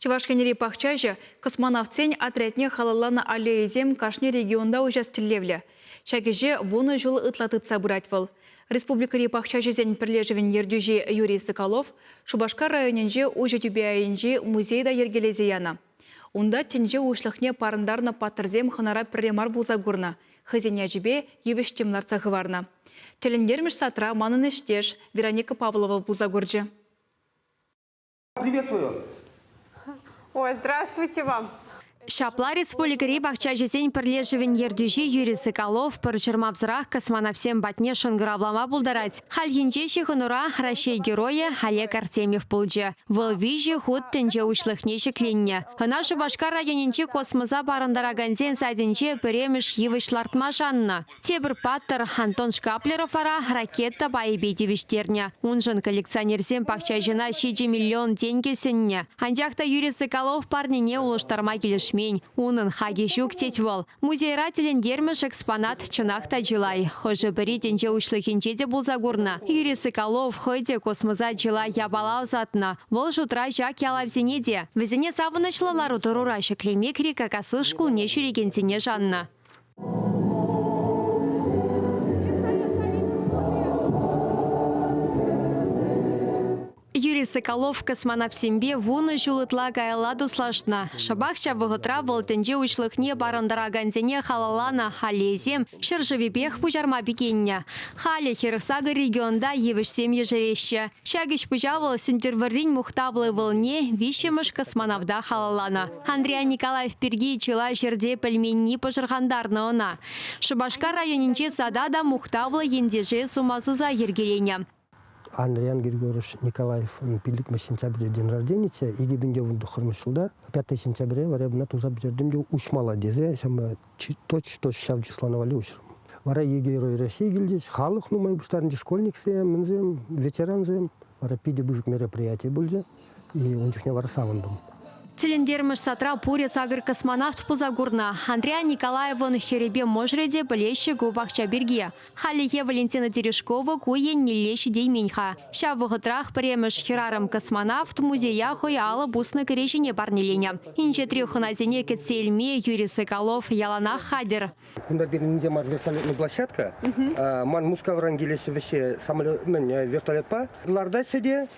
Чӑваш Енри пахчаҫӑ космонавтсен отрядне халалланӑ аллейӑсем кашни регионта уҫас тӗллевлӗ. Ҫак ӗҫе вунӑ ҫул ытла тытса пырать вӑл. Республикӑри пахчаҫӑсен пӗрлешӗвӗн ертӳҫи Юрий Соколов Шупашкар районӗнче уҫӑ тӳпе айӗнчи музей та йӗркелесе янӑ. Унта тӗнче уҫлӑхне парӑнтарнӑ паттӑрсем хӑнара пӗрре мар пулса курнӑ, хӑйсен ячӗпе йывӑҫ-тӗм лартса хӑварнӑ. Тӗлӗнтермӗш садра манӑн ӗҫтеш Вероника Павлова пулса курчӗ. Приветствую. Ой, здравствуйте вам. Ҫапла республикӑри пахчаҫӑсен пӗрлешӗвӗн ертӳҫи Юрий Соколов пӗр чӑрмавсӑрах космонавтсем патне шӑнкӑравлама пултарать. Хальхинче ҫыхӑнура Раҫҫей Геройӗ Олег Артемьев пулчӗ. Вӑл виҫӗ хут тӗнче уҫлӑхне ҫӗкленнӗ. Ӑна Шупашкар районӗнчи космоса парӑнтаракансен сайтӗнче пӗрремӗш йывӑҫ лартма шаннӑ. Тепӗр паттӑр Антон Шкаплеров вара ракета пайӗпе тивӗҫтернӗ. Уншӑн коллекционерсем пахчаҫӑна 7 миллион тенкӗ сӗннӗ. Анчах та Юрий Соколов парнене улӑштарма килӗшмен. Унӑн хакӗ ҫук, тет вӑл. Музейра тӗлӗнтермӗш экспонат чӑнах та чылай. Хӑшӗ-пӗри тӗнче уҫлӑхӗнче те пулса курнӑ. Юрий Соколов хӑй те космоса чылай япала ӑсатнӑ. Вӑл шутра ҫак ялавсене те. Вӗсене савӑнӑҫлӑ лару-тӑрура ҫӗклеме Крикакасы шкулне ҫӳрекенсене шаннӑ. Юрий Соколов космонавтсемпе вунӑ ҫул ытла каялла туслашнӑ. Шӑпах ҫав вӑхӑтра вӑл тӗнче уҫлӑхне парӑнтаракансене халалланӑ аллейӑсем ҫӗршывӗпех пуҫарма пикеннӗ. Халӗ 48 регионта йывӑҫсем ешереҫҫӗ. Ҫак ӗҫ-пуҫа вӑл Сӗнтӗрвӑррин мухтавлӑ ывӑлне, виҫҫӗмӗш космонавта халалланӑ. Андриян Николаев пирки чылай ҫӗрте пӗлменни пӑшӑрхантарнӑ ӑна. Шупашкар районӗнчи сада та мухтавлӑ ентеше сума суса йӗркеленӗ. Андриян Григорьевич Николаевӑн пиллӗкмӗш сентябрьте день рожденийччӗ, 2019 ҫулта 5 сентябре вара ӑна туса пӗтертӗм те уҫмалла тесе ҫавӑнпа точь-точь ҫав числана валли уҫрӑм. Вара е Герой России килчӗҫ, халӑх нумай пуҫтарӑнчӗ, школьниксем, мӗнсем, ветерансем. Вара питӗ пысӑк мероприяти пулчӗ. И ун чухне вара савӑнтӑм. Тӗлӗнтермӗш садра пурӗ сакӑр космонавт пулса курнӑ. Андриян Николаевӑн хӗрӗпе мӑшӑрӗ те пӗлеҫҫӗ ку пахча пирки. Хальлӗхе Валентина Терешкова ку еннелле ҫитеймен-ха. Ҫав вӑхӑтрах пӗрремӗш хӗрарӑм-космонавт музея хӑй алӑ пуснӑ кӗреҫене парнеленӗ. Инҫетри хӑнасене кӗтсе илме Юрий Соколов яланах хатӗр. Кунта пирӗн инҫе мар вертолетная площадка. Ман Мускавран килеҫҫӗ вӗҫе самолет, мӗн, вертолетпа. Лартаҫҫӗ те,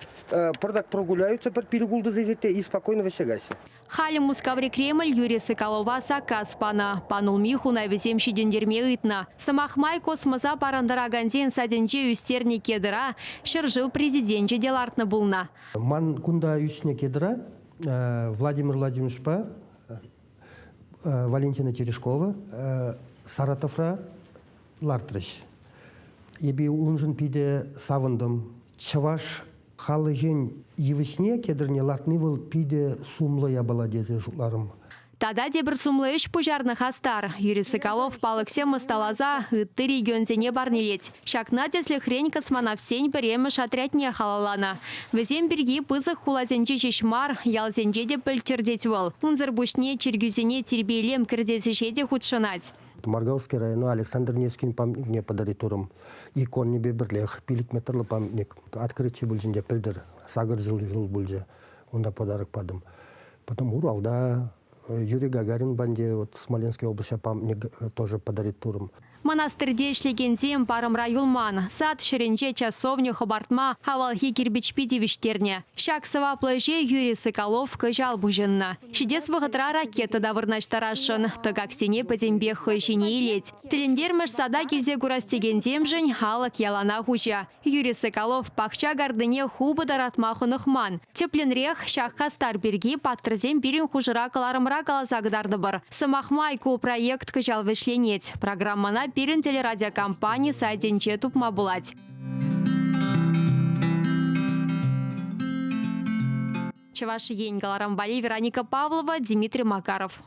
пӑртак прогуляются пӗр пилӗк-ултӑ сехетте и спокойно вӗҫсе каҫҫӗ. Халӗ Мускаври Кремль Юрий Соколова саккас панӑ. Панулми хунавӗсем ҫитӗнтерме ыйтнӑ. Сӑмах май, космоса парӑнтаракансен садӗнче ӳстернӗ кедра ҫӗршыв президенчӗ те лартнӑ пулнӑ. Ман кунта ӳснӗ кедра Владимир Владимировичпа Валентина Терешкова Саратовра лартрӗҫ. Эпӗ уншӑн питӗ савӑнтӑм. Чӑваш халӑхӗн йывӑҫне кедрне лартни вӑл питӗ сумлӑ япала тесе шутларӑм. Тата тепӗр сумлӑ ӗҫ пуҫарнӑ хастар. Юрий Соколов палӑксем ӑсталаса ытти регионсене парнелет. Ҫакна тӗслӗхрен космонавтсен пӗрремӗш отрядне халалланӑ. Вӗсем пирки пысӑк хуласенче ҫеҫ мар, ялсенче те пӗлччӗр тет вӑл. Унсӑр пуҫне чиркӳсене тирпей-илем кӗртес ӗҫе те хутшӑнать. Моргаушский района Александр Невскин памятникне подарить турӑм. Иконнипе пӗрлех пилӗк метрлӑ памятник открытие пулчӗ те пӗлтӗр сакӑр ҫул пулчӗ. Унта подарок патӑм. Потом Уралта Юрий Гагарин банде вот Смоленской области памятник тоже подарить турӑм. Монастырьте ӗҫлекенсем парӑмра юлман. Сад ҫӗрӗнче часовня хӑпартма авалхи кирпӗчпе тивӗҫтернӗ. Ҫак сӑваплӑ ӗҫе Юрий Соколов кӑҫал пуҫӑннӑ. Ҫитес вӑхӑтра ракета та вырнаҫтарасшӑн. Тӑкаксене пӗтӗмпех хӑй ҫине илет. Тӗлӗнтермӗш сада килсе курас текенсемшӗн алӑк яланах уҫӑ. Юрий Соколов пахча картине хупӑ тӑратма хӑнӑхман. Тӗплӗнрех ҫак хастар пирки паттӑрсем пирӗн хушӑра кӑларӑмра каласа кӑтартӑпӑр. Сӑмах май, ку проект кӑҫал вӗҫленет. Программӑна пирӗн телерадиокомпани сайтӗнче тупма пулать. Чӑваш Ен кӑларӑм валли Вероника Павлова, Дмитрий Макаров.